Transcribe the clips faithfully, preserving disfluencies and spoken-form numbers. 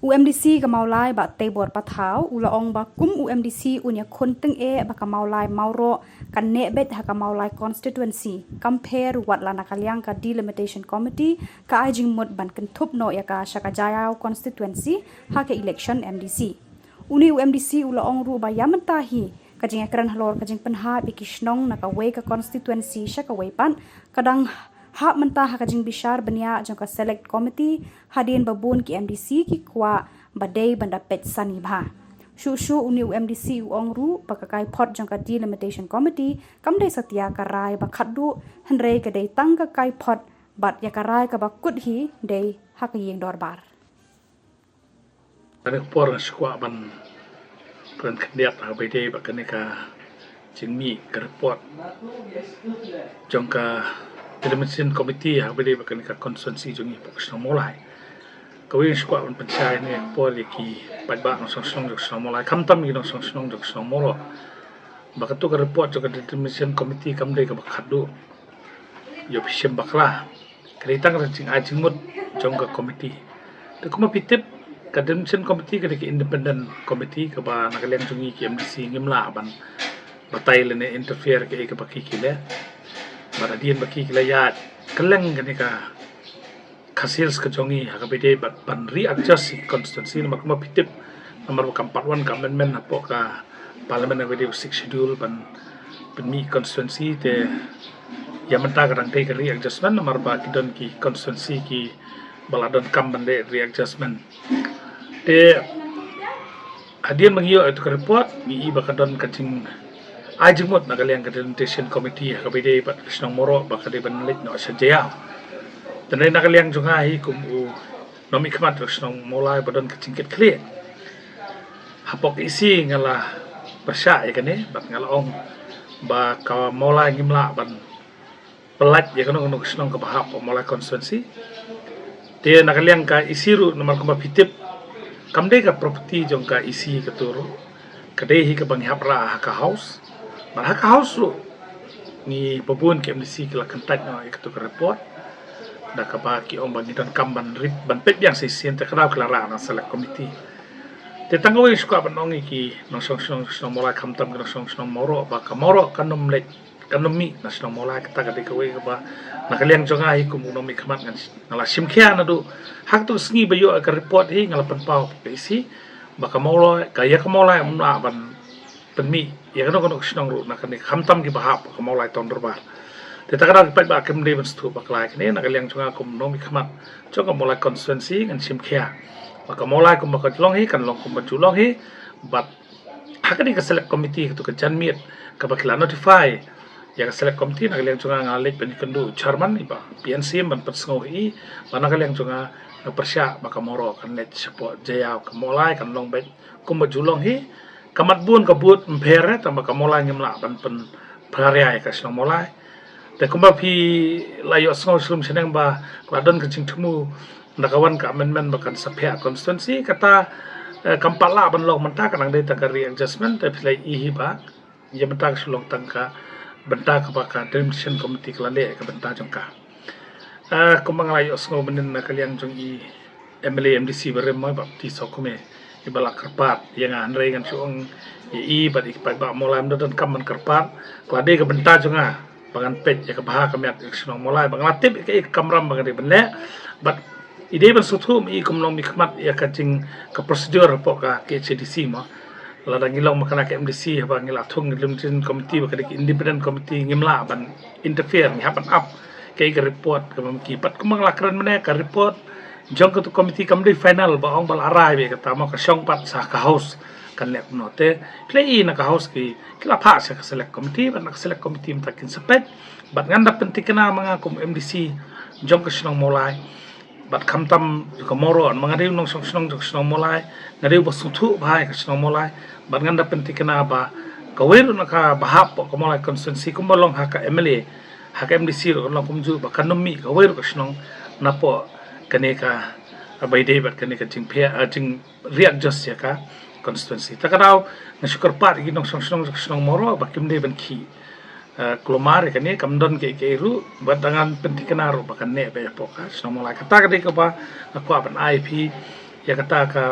U MDC ka Mawlai Bah Teibor Pathaw u la ong ba kum u MDC un ïakhun tyngeh ba ka Mawlai Mawroh kan neh beit ha ka Mawlai constituency, kam pher wat la na ka liang ka Delimitation Committee ka ai jingmut ban kynthup noh ïa ka sha ka Jaïaw constituency ha ka election MDC. Une u MDC u la ong ruh ba ïa mynta hi ka jingïakren halor ka jingpynhap ïa ki shnong na kawei ka constituency sha kawei pat ka dang hap mynta ha ka jingbishar bniah jong ka Select Committee, hadien ba bun ki MDC ki kwah ba dei ban da peit sani bha. Shuh shuh une u MDC u ong ruh ba ka kaiphod jong ka Delimitation Committee kam dei satia ka rai ba khatduh, hynrei ka dei tang ka kaiphod bad ïa ka rai kaba kut hi dei ha ka ïing dorbar. Kane ka por nga sngewkwah ban kren khyndiat ha kaba ïadei bad kane ka jingmih ka report jong ka Delimitation Committee ha kaba ïadei bad kane ka constituency jong ngi hapoh ka shnong Mawlai. Kawei nga sngewkwah ban pynshai ha kane ka por ïa ki paidbah nongshong shnong jong ka shnong Mawlai, khamtam ki nongshong shnong jong ka shnong Mawroh, ba kato ka report jong ka Delimitation Committee kam dei kaba khatduh. Ïoh phi shim bakla, ka dei tang ka jingai jingmut jong ka committee. Te kumba phi tip, ka Delimitation Committee ka dei ka independent committee kaba na ka liang jong ngi ki MDC ngim lah ban batai lane interfere kaei kaba ki ki leh. Bad hadien ba ki ki la ïaid kylleng kane ka khasiel ka jong ngi ha kaba ïadei bad ban readjust ïa ka constituency, namar kumba phi tip, namar ba kam pat wan ka amendment hapoh ka Parliament ha kaba ïadei bad Sixth Schedule ban pynmih constituency, te ïa mynta ka dang dei ka readjustment namar ba ki don ki constituency kiba la donkam ban leh readjustment. Te hadien ba ngi ïoh ïa kato ka report, ngi i ba ka don ka jingai jingmut na ka liang ka Delimitation Committee ha kaba ïadei bad ka shnong Mawroh ba ka dei ban leit noh sha Jaïaw. Te na ka liang jong nga hi kum u nongmihkhmat ka shnong Mawlai ba don ka jingkitkhlieh, hapoh ka EC nga la pyrshah ïa kane bad nga la ong ba ka Mawlai ngim lah ban pyllait ïa kano kano ka shnong kaba hap hapoh Mawlai constituency. Te na ka liang ka EC ruh, namar kumba phi tip, kam dei ka property jong ka EC kato ruh, ka dei hi kaba ngi hap rah ha ka House. Bad ha ka House ruh ngi ba bun ki MDC ki la kyntait noh ïa kato ka report da kaba ki ong ba ngi donkam ban rip, ban peit biang shisien, te ka daw ki la rah na Select Committee. Te tang kawei nga sngewkwah ban ong ïa ki nongshong shnong jong ka shnong Mawlai, khamtam ki nongshong shnong Mawroh, ba ka Mawroh kan ym leit, kan ym mih na shnong Mawlai. Kata ka dei kawei kaba na ka liang jong nga hi kum u nongmihkhmat nga la shim khia naduh ha kato ka sngi ba ïoh ka report hi, nga la pynpaw hapoh ka EC ba ka Mawlai, ka ïa ka Mawlai ym lah ban pynmih ïa kano kano ka shnong ruh na kane, khamtam kiba hap ka Mawlai Town Dorbar. Te kata ka daw ki paidbah kim dei ban sngewthuh bakla ïa kane. Na ka liang jong nga kum u nongmihkhmat jong ka Mawlai constituency ngan shim khia ba ka Mawlai kumba ka ju long hi kan long kumba ju long hi. Bad ha kane ka Select Committee, kato ka janmiet kaba ki la notify ïa ka Select Committee, na ka liang jong nga nga leit ban ïakynduh u Chairman, i Bah P N Syiem, ban pynsngew ïa i ba na ka liang jong nga nga pyrshah ba ka Mawroh kan leit shapoh Jaïaw, ka Mawlai kan long beit kumba ju long hi. Ka mat bun ka booth ym pher, tangba ka Mawlai ngim lah ban pynpharia ïa ka shnong Mawlai. Te kumba phi la ïohsngew shlem shaneng ba ka la don ka jingthmu da ka wan ka amendment ba kan sa phiah constituency, kata kam pat lah ban long mynta, ka dang dei tang ka readjustment. Te phi la ïohi ba ïa mynta ka shu long tang ka bynta kaba ka Delimitation Committee ka la leh ka bynta jong ka. Kumba nga la ïohsngew mynnin na ka liang jong i MLA MDC barim, i Bah Pti Sokme, iba la kyrpad ïa nga, hynrei ngan shu ong ïa i bad ïa ki paidbah Mawlai, ym donkam ban kyrpad. Ka la dei ka bynta jong nga ba ngan peit ïa ka bha ka miat ka shnong Mawlai, ba nga la tip ïa kaei ka kamram ba ka dei ban leh. Bad i dei ban sngewthuh ma i kum u nongmihkhmat ïa ka jing, ka procedure hapoh ka KHADC mo. Lada ngi long ma kane ka MDC, haba ngi la thung Delimitation Committee ba ka dei ka independent committee, ngim lah ban interfere, ngi hap ban ap kaei ka report kaba ma ki. Bad kumba nga la kren mynne, ka report jong kato ka committee kam dei final ba ong ba la rai beit, kata mo ka shong pat sha ka House kan leh kumno. Te phi la ïohi na ka House ki, ki la phah sha ka Select Committee, bad na ka Select Committee mynta kin sa peit. Bad ngan da pyntikna ma nga kum u MDC jong ka shnong Mawlai, bad khamtam jong ka Mawroh, ma nga dei u nongshong shnong jong ka shnong Mawlai, nga dei uba sngewthuh bha ïa ka shnong Mawlai. Bad ngan da pyntikna ba kawei ruh na kaba hap hapoh ka Mawlai constituency, kumba long ha ka MLA, ha ka MDC ruh kan long kumjuh, ba kan ym mih kawei ruh ka shnong napoh kane ka, kaba ïadei bad kane ka jingphiah, ah, jing readjust ïa ka constituency. Ta ka daw nga shu kyrpad ïa ki nongshong shnong jong ka shnong Mawroh ba kim dei ban khih, eh, kulmar ïa kane, kam don kiei kiei ruh, bad da ngan pyntikna ruh ba kan neh beit hapoh ka shnong Mawlai. Kata ka dei kaba nga kwah ban ai ïa phi, ïa kata ka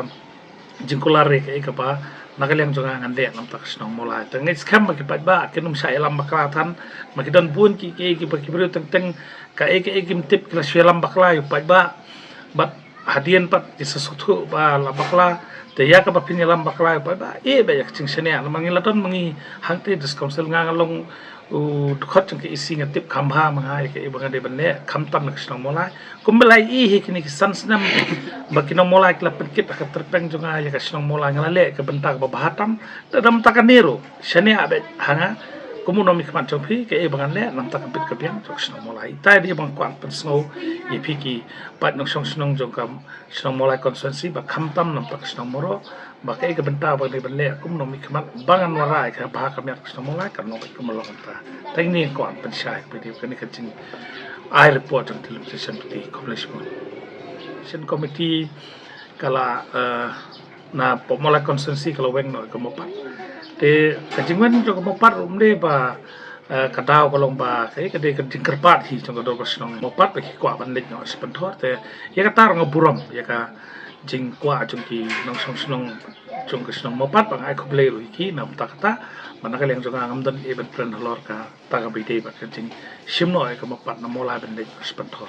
jingkular ïa kaei kaba na ka liang jong nga ngan leh namar ka shnong Mawlai. Te nga ngeit skhem ba ki paidbah kin ym shah ïalam bakla than, ma ki don bun ki, ki, ki, ki briew teng teng, kaei kaei kim tip ki la shu ïalam bakla ïa u paidbah. Bad hadien pat ki sa sngewthuh ba la bakla, te ïa kaba phin ïalam bakla ïa u paidbah, eh, ba ïa ka jingshaniah, namar ngi la don ma ngi hangtei District Council, nga nga long u dkhot jong ka E C, nga tip kham bha ma nga ïa kaei ba nga dei ban leh, khamtam na ka shnong Mawlai. Kumba la ïohi hi kine ki san snem ba ki nong Mawlai ki la pynkit ha ka tyrpeng jong nga ïa ka shnong Mawlai, nga la leh ka bynta kaba bha tam, da dam ta ka niru shaniah bad ha nga. Kum u nongmihkhmat jong phi, kaei ba ngan leh namar ka bit ka biang jong ka shnong Mawlai. Ita i dei ba nga kwah pynsngew ïa phi ki paid nongshong shnong jong ka shnong Mawlai constituency ba khamtam namar ka shnong Mawroh, ba kaei ka bynta ba ngi ban leh kum u nongmihkhmat ba ngan wanrah ïa ka bha ka miat ka shnong Mawlai, kan long beit kumba long mynta. Te ngi kwah pynshai phi dei kane ka jing ai report jong Delimitation Committee. Khublei shibun. Delimitation Committee ka la, eh, na pdeng Mawlai constituency ka la weng noh ka Mawpat. Te ka jingweng jong ka Mawpat ruh ym dei ba, eh, ka daw ka long ba kaei, ka dei ka jingkyrpad hi jong ka Dorbar Shnong Mawpat ba ki kwah ban leit noh Shipynthor. Te ïa kata ruh nga burom ïa ka jingkwah jong ki nongshong shnong jong ka shnong Mawpat, ba nga ai khublei ruh ïa ki namar kata, ba na ka liang jong nga ngam don ei ban kren halor kata kaba ïadei bad ka jingshim noh ïa ka Mawpat na Mawlai ban leit Shipynthor.